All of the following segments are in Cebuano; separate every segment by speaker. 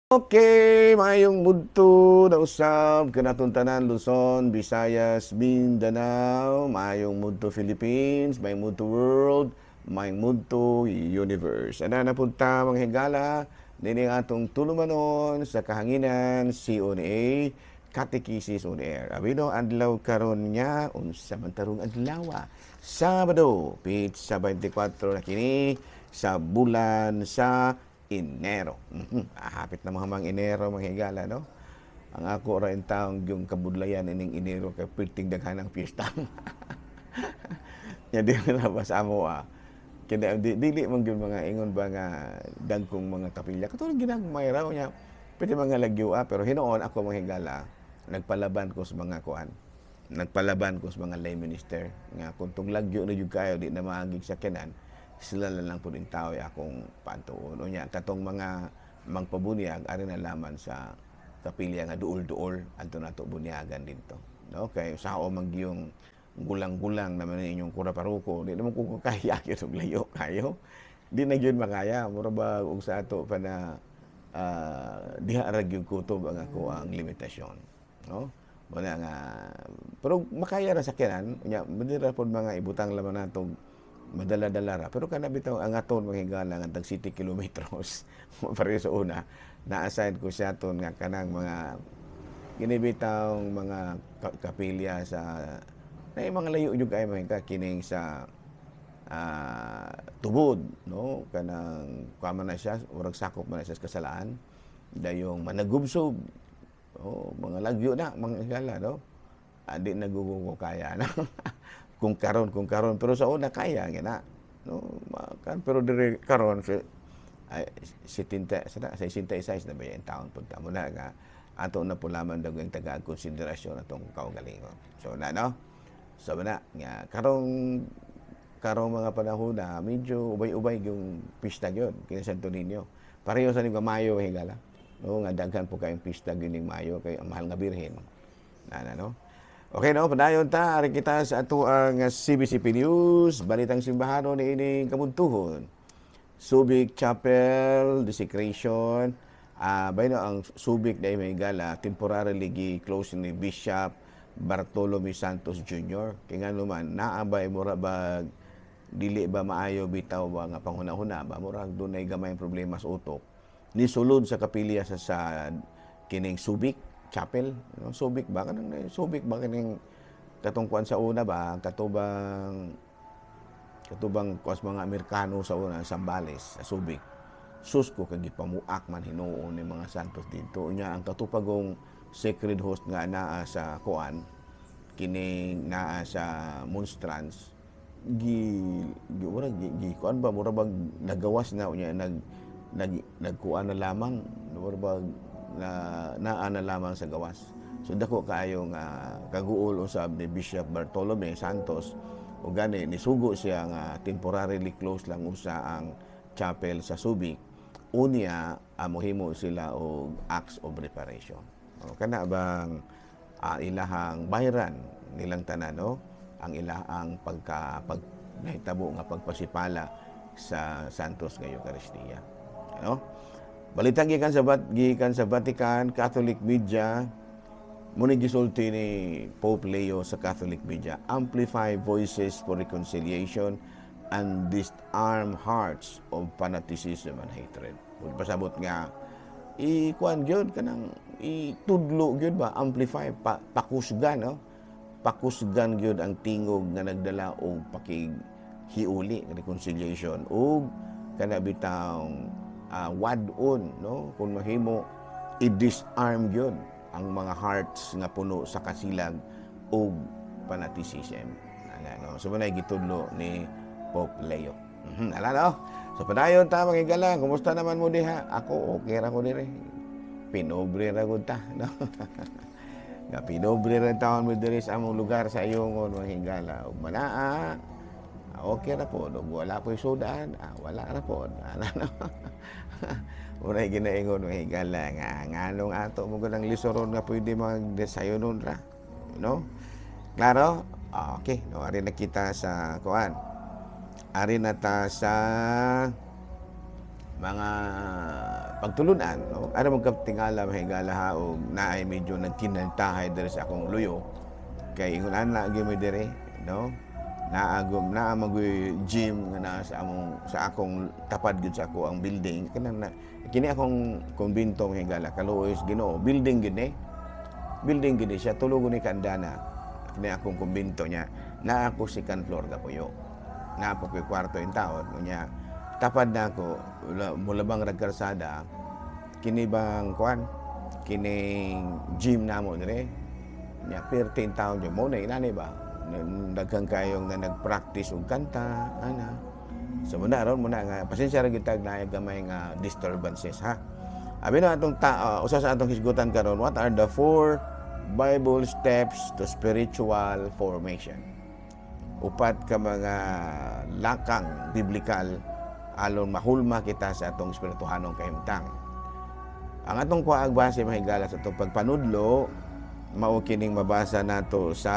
Speaker 1: Okay, maayong mudto na usab kanatong tanan, Luzon, Visayas, Mindanao, maayong mudto Philippines, maayong mudto world, maayong mudto universe. Ana na punta, mga higala, nini ang atong tulumanon sa kahanginan, CONA, Catechesis on Air. Abino adlaw karon nga unsa man tarong adlaw? Sabado, pitsa 24 na kini sa bulan sa Enero. Hapit na mga Enero, mga higala, no? Ang ako ra in taong yung kabudlayan ining Enero kay perting daghan ang piyesta. Nya di na ba sa amo ah. Kaya dili man gyud mga ingon ba nga dagkong mga kapilya. Katulad ginagmay ra nya. Pwede mga lagyo ah, pero hinuon ako, mga higala, nagpalaban ko sa mga kuan. Nagpalaban ko sa mga lay minister nga kung tong lagyo na jud kayo, di na maagig sakyanan, sila na lang po din tao akong pantuon. Unya katong mga mangpabunyag ari na laman sa kapilya nga duol-duol adto nato bunyagan didto. No, kay sao man gyung gulang-gulang naman inyong kura paruko, di naman ko kaya gyud og layo kayo. Di na gyud makaya, mura ba og sa ato pa na diha ra gyud kutob ang ako ang limitasyon, no? Wala nga pero makaya ra sakyanan unya, dili ra pod mga ibutang laman natong madala-dala ra, pero kana bitaw ang aton, mga higala, nga tag 7 kilometros pareho sa una na-assign ko siya ton nga kanang mga ginibitawng mga kapilya sa na mga layo jud kay mga kining sa tubod, no, kanang kuan man na siya, murag sakop man na siya sa Kasalaan, dayong Managubsob, oh, mga lagyo na, mga higala, no? Di na ko kaya na kung karon, pero sa una kaya gina, no? Makan pero dire karon ay 70 sa 66 na ba yung taon punta mo na nga ato na pulaman daw yung taga konsiderasyon atong kaugalingon. So na, no, so na nga karong karong mga panahon na medyo ubay-ubay yung pista gyud kini Santo Niño. Pareho sa ning Mayo, higala, no, nga daghan po kayong pista gining Mayo kay ang mahal nga Birhen na na, no? Okay, no, padayon ta, ari kita sa ato ang CBCP News, Balitang Simbahano ni ining kabuntuhon. Subic Chapel desecration, bayno ang Subic na may gala temporarily gi-close ni Bishop Bartolome Santos Jr. Kay ngano man naa ba mura ba dili ba maayo bitaw ba nga panghuna-huna ba, murag dunay gamay problema sa utok. Nisulod sa kapilya sa kining Subic Chapel, no? Subic ba kanang Subic ba kining katong kuan sa una ba, katubang katubang kuas mga Amerikano sa una, Zambales, sa Subic. Sus ko, kag gipamuak man hinuon ni mga santos dito. Unya ang katupagong sacred host nga naa sa kuan kining naa sa monstrance, gi gi mura gi, gi kuan ba, mura bag nagawas na, unya nag nag nagkuan na lamang, mura bag na naa na lamang sa gawas. So dako kaayo nga kaguol usab ni Bishop Bartolome Santos o gani nisugo siya nga temporarily close lang usa ang chapel sa Subic, unya mohimo sila og acts of reparation. O kana bang ilahang bayran nilang tanan, no, ang ilahang pagka pag nahitabo nga pagpasipala sa Santos nga Eucharistia, no? Balita gikan sa Vatican, Catholic Media. Mo ni gisulti ni Pope Leo sa Catholic Media: "Amplify voices for reconciliation and disarm hearts of fanaticism and hatred." Kung pasabot nga ikuan gyud kanang itudlo gyud ba, amplify pa, pakusgan, no, pakusgan gyud ang tingog nga nagdala og pakighiuli, reconciliation, ug kana bitawng wad-on, no, kung mahimo i-disarm gyud ang mga hearts nga puno sa kasilag ug fanaticism. Ana, no? So mao gitudlo ni Pope Leo. Ala, no? So padayon ta, mga higala, kumusta naman mo diha? Ako okay ra ko dire. Pinobre ra gud ta, no? Nga pinobre ra taon mo diri sa among lugar sa Ayungon, mga higala. Ug manaa, okay ra po. Ug wala po'y sudan, wala ra po. Ana, no? Unay ginaingon, mga higala, nga nganong ato mo ang lisoron nga pwede magdesayonon ra. No? Klaro? Okay, no, ari na kita sa kuan. Ari na ta sa Mga pagtulunan, no? Ano magkatingala, mahigala ha, og naay medyo nagkinaltahay diri sa akong luyo kay ingon ana gyud mi diri, no? Naagom naa magoy gym nga naa sa among, sa akong tapad gyud sa ako ang building kanang na, kini akong kumbinto, mahigala, kaluoy sa Ginoo, building gyud ni, building gyud ni siya, tulo ni kaandana kini akong kumbinto niya. Naa ako second floor gapuyo, naa po ko'y kwarto in taon. Unya tapad na ako, mulabang rag karsada kini bang kuan, kining gym namo dire nya. Perti in taon mo na inani ba, daghan kayong na nag-practice og kanta ana. So muna ron muna nga pasensya ra gyud tag naay gamay nga disturbances ha. Abi na atong ta, usa sa atong hisgutan karon: what are the four Bible steps to spiritual formation? Upat ka mga lakang biblikal alon mahulma kita sa atong espirituhanong kahimtang. Ang atong kuag base, mahigala, sa atong pagpanudlo mao kining mabasa nato sa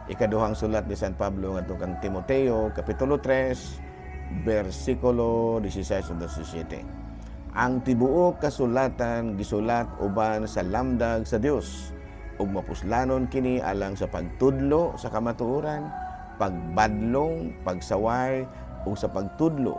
Speaker 1: ikaduhang sulat ni San Pablo ngadto kang Timoteo, kapitulo 3, bersikulo 16 ug 17. Ang tibuok kasulatan gisulat uban sa lamdag sa Dios ug mapuslanon kini alang sa pagtudlo sa kamatuoran, pagbadlong, pagsaway ug sa pagtudlo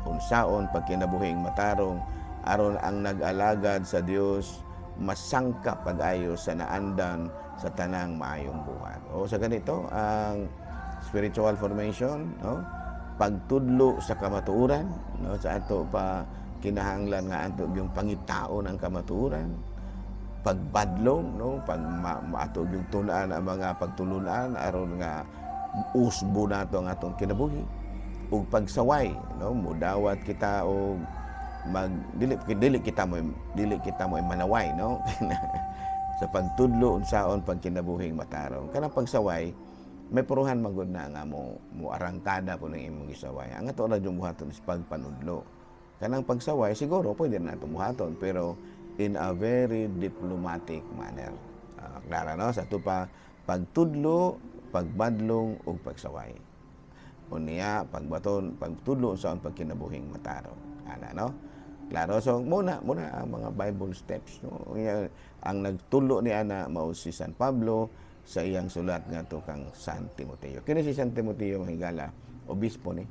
Speaker 1: unsaon pagkinabuhing matarong, aron ang nag-alagad sa Dios masangkap pag-ayo sa naandan sa tanang maayong buhat. O sa ganito ang spiritual formation, no? Pagtudlo sa kamatuoran, no? Sa ato pa kinahanglan nga ato yung pangitaon ang kamatuoran, pagbadlong, no? Pag ato yung tun-an ang mga pagtulunan aron nga usbo nato ang atong kinabuhi, ug pagsaway, no? Mudawat kita og mag dili kita mo manaway, no? Sa pagtudlo unsaon pagkinabuhing matarong. Kanang pagsaway, may puruhan man gud na nga mo mo arangkada po ng imong gisaway. Ang ato ra yung buhaton is pagpanudlo. Kanang pagsaway siguro pwede na nato buhaton, pero in a very diplomatic manner. Klaro, no? Sa ato pa pagtudlo, pagbadlong ug pagsaway. Unya pagbaton, pagtudlo unsaon pagkinabuhing matarong. Ana, no? Klaro. So muna muna ang mga Bible steps, no? Unya, ang nagtulo ni ana mao si San Pablo sa iyang sulat ngadto kang San Timoteo. Kini si San Timoteo, mahigala, obispo ni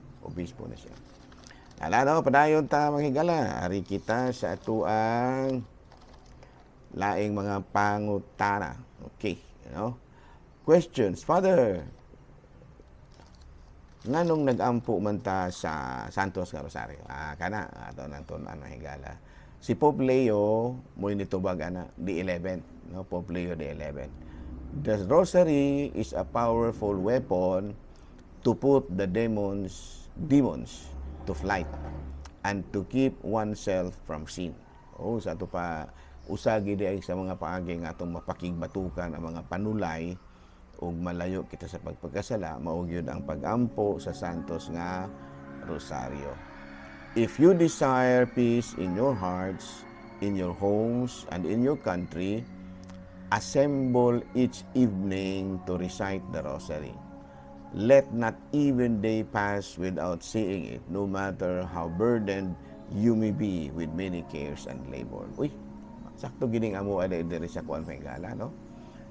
Speaker 1: siya. Ala, no, padayon ta, manghigala. Ari kita sa atuang laing mga pangutana. Okay, you know? Questions. Father, nganong nag-ampo man ta sa Santos nga Rosario? Ah, kana ato nang tun-an, higala. Si Pope Leo mo nitubag ana, the 11th, no? Pope Leo the 11th. The rosary is a powerful weapon to put the demons to flight and to keep oneself from sin. Oh, sa ato pa usa gid ay sa mga paagi nga atong mapakigbatukan ang mga panulay ug malayo kita sa pagpagkasala, mao gyud ang pagampo sa Santos nga Rosario. If you desire peace in your hearts, in your homes, and in your country, assemble each evening to recite the rosary. Let not even day pass without seeing it, no matter how burdened you may be with many cares and labor. Uy, sakto gining amo ani diri sa kuan, gala, no?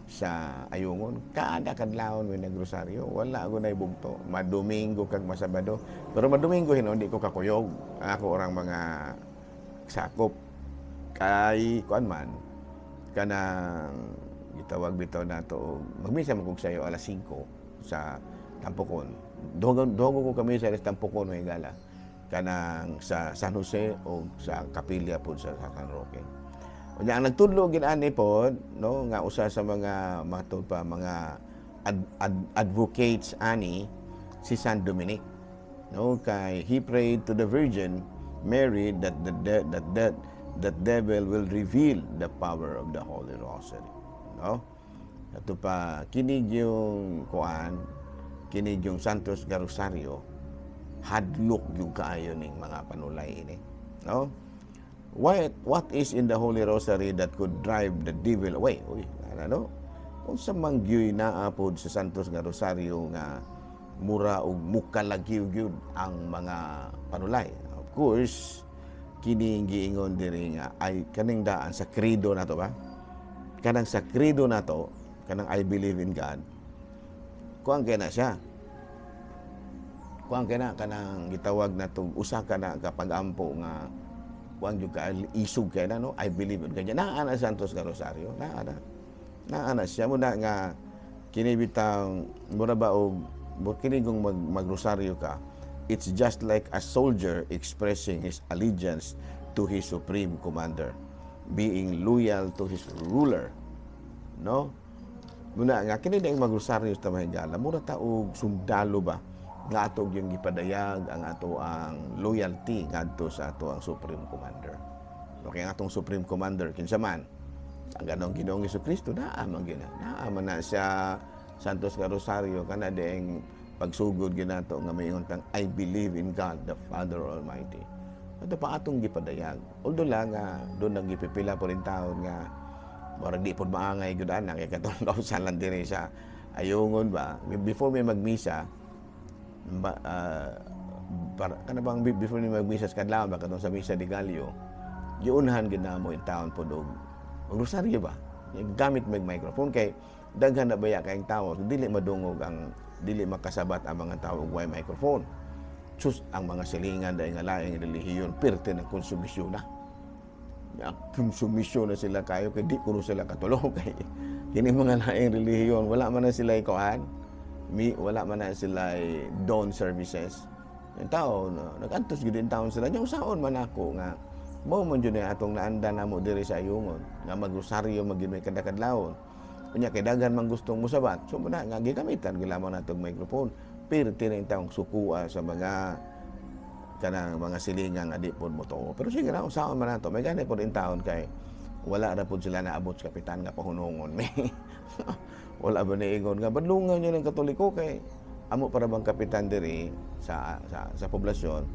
Speaker 1: Sa Ayungon, kada kadlawon may nagrosaryo, wala ako na bugto. Madomingo kag Masabado. Pero Madomingo hinon di ko kakuyog. Ako orang mga sakop kay kuan man, kanang gitawag bitaw nato, magmisa man kog sayo alas 5 sa Tampokon. Duha duha ko kami sa Tampokon, may gala. Kanang sa San Jose o sa kapilya pod sa San Roque. Unya ang nagtudlo gin-ani pod, no, nga usa sa mga matud pa mga advocates ani si San Dominic, no? Kay he prayed to the Virgin Mary that the de- that that that devil will reveal the power of the Holy Rosary, no? Ato pa kinig yung kuan, kinig yung Santos nga Rosario, hadlok yung kaayo ning mga panulay ini, no? What is in the Holy Rosary that could drive the devil away? Uy, ano? Unsa man gyuy naa pod sa Santos nga Rosario nga mura og mukalagyo gyud ang mga panulay? Of course, Kining giingon diri nga ay kaning daan sa credo nato ba? Kanang sa credo nato, kanang "I believe in God." Kuan kay na siya. Kuan kay na kanang gitawag na tong usa ka na kapag-ampo nga kuan jud ka, isog kay na, no? "I believe in God." Naa na Santos nga Rosario, naa na. Naa na siya mo na nga kini bitang mura ba og kini kung magrosaryo ka, it's just like a soldier expressing his allegiance to his supreme commander, being loyal to his ruler, no? Muna nga kini ding magrosaryo ta, mga higala, mura ta og sundalo ba nga ato yung gipadayag ang ato ang loyalty ngadto sa ato ang supreme commander. Okay, ang atong supreme commander kinsa man? Ang ganong Ginoong Kristo. Naa man gina. Naa man na siya Santos nga Rosario, kana ding pagsugod ginato nga maingon tang "I believe in God the Father Almighty." Ato pa atong gipadayag. Although lang nga doon nang gipipila po rin taon nga murag di pod maangay gyud ana kay katong kausalan diri sa Ayungon ba, before may magmisa ba, para kana bang before ni magmisa sa kadlaw ba, katong sa Misa de Gallo, giunhan gid namo in taon pod og magrosaryo ba, gamit mag microphone kay daghan na baya kayong tao, dili madungog ang, dili makasabat ang mga tao og way microphone. Sus, ang mga silingan dahil nga laing relihiyon, pirte ng konsumisyon na. Ya, konsumisyon na sila kayo kay di kuno sila katulong kay kini mga laing relihiyon, wala man na sila ikuan mi, wala man na sila dawn services. Yung tao no, nag-antos gid taon sila nya. Usaon man ako nga mao man jud atong naanda namo diri sa Ayungon nga magrosaryo magyud may kada kadlawon. Unya kay daghan man gustong mosabat, so muna nga gigamitan gyud lamang natong microphone. Pirti na yung taong sukua sa mga kanang mga silingan nga di pod mo tuo. Pero sige na, usaon man nato. May gani pod in taon kay wala ra pod sila naabot sa kapitan nga pahunungon mi. Wala ba niingon nga badlungan nyo ng Katoliko kay amo para bang kapitan diri sa poblasyon,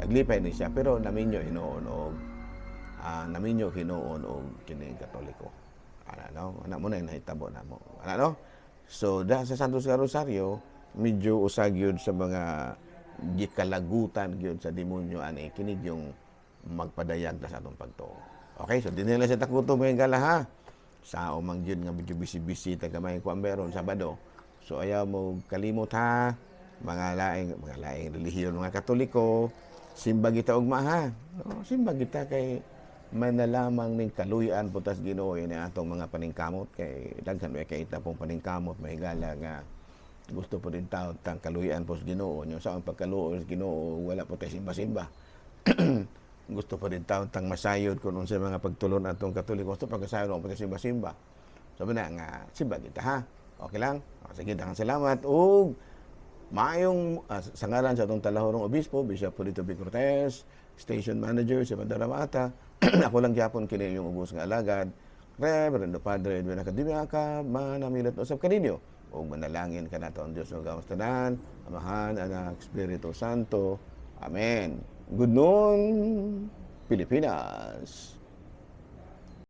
Speaker 1: naglipay ni siya pero naminyo hinuon og naminyo hinuon og kining Katoliko. Ana no, ana mo na yung nahitabo namo. Ana no? So da sa Santos nga Rosario, medyo usag yun sa mga gikalagutan gyud sa demonyo ani kini yung magpadayag na sa atong pagtuo. Okay, so dinhi lang sa takuto, mga higala, ha. Sa umang gyud nga medyo busy-busy ta gamay ko meron Sabado. So ayaw mo kalimot ha, mga laing relihiyon, mga Katoliko, simba kita ugma ha. No, simba kita kay may nalamang ning kaluyan putas Ginoo ini atong mga paningkamot kay daghan may kita pong paningkamot, may gala, nga gusto po din tao tang kaluyan po sa Ginoo nyo sa ang pagkaluoy sa Ginoo, wala po tayo simba-simba. Gusto pa din tao tang masayod kung unsay mga pagtulon atong Katoliko, gusto pagkasayod po tayo simba-simba. Sabi na nga simba kita ha. Okay lang. O, sige, daghang salamat ug maayong sa ngalan sa atong talahorong obispo, Bishop Polito B. Cortez, station manager si Bandara Mata, ako lang gyapon kini yung ubos nga alagad, Reverendo Padre Edwin Academiaca, manamilat usab kaninyo. Ug manalangin kanato ang Dios nga gawas tanan, Amahan, Anak, Espiritu Santo. Amen. Good noon, Pilipinas.